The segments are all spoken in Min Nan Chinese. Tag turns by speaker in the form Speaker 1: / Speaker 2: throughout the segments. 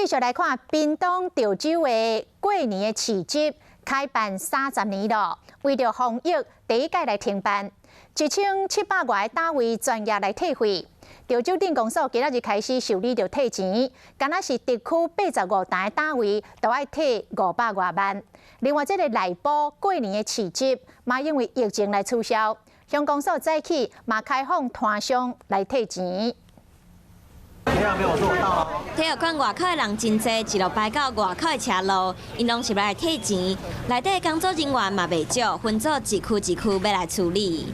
Speaker 1: 繼續來看屏東潮州的過年的市集，開辦30年咯，為著防疫，第一屆來停辦，1700外單位全額來退費。潮州鎮公所今仔日開始受理著退錢，敢若是特區85檔的單位都愛退500外萬。另外，這个內埔過年的市集嘛，因為疫情來取消，鄉公所早起嘛開放攤商來退錢。
Speaker 2: 體育館外口的人真濟，一路排到外口的車路，𪜶攏是來退錢。內底工作人員嘛袂少，分做一區一區欲來處理。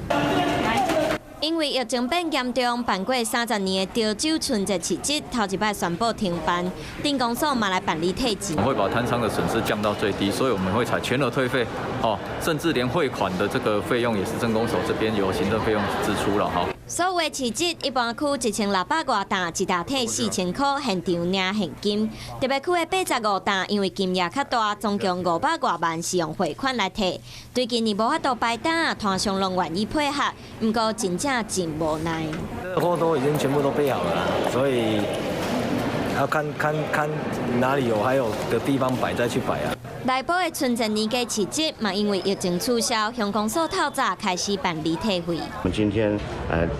Speaker 2: 因為疫情變嚴重，辦過30年的潮州春節市集，頭一擺宣布停辦，鎮公所嘛來辦理退錢。
Speaker 3: 我們會把攤商的損失降到最低，所以我們會採全額退費，哦，甚至連匯款的這個費用也是鎮公所這邊由行政費用支出了，哈。
Speaker 2: 所有市集一般區1600外擔，一擔退4000塊，現場領現金。特別區的85檔，因為金額較大，總共500外萬是用匯款來退。對今年無法度擺檔，攤商攏願意配合，毋過真正真無奈。
Speaker 4: 貨都已經全部都備好了，所以要看看看哪裡有還有的地方擺再去擺啊。
Speaker 2: 內埔的春節年假市集嘛，因為疫情取消，鄉公所透早開始辦理退費。
Speaker 5: 我們今天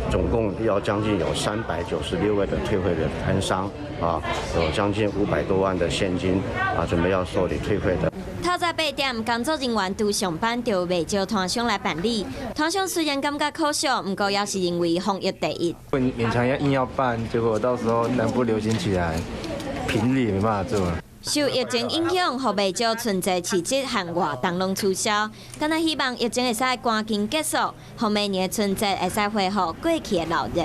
Speaker 5: 總共要將近有396位的退費的攤商啊，有將近500多萬的現金啊，準備要受理退費的。
Speaker 2: 透早8點，工作人員拄上班就袂少攤商來辦理。攤商雖然感覺可惜，毋過也是認為防疫第一。
Speaker 6: 勉強要硬要辦，結果到時候南部流行起來，平日也沒辦法做。
Speaker 2: 受疫情影響，予袂少春節市集和活動攏取消。但係希望疫情會使趕緊結束，予明年春節會使恢復過去的鬧熱。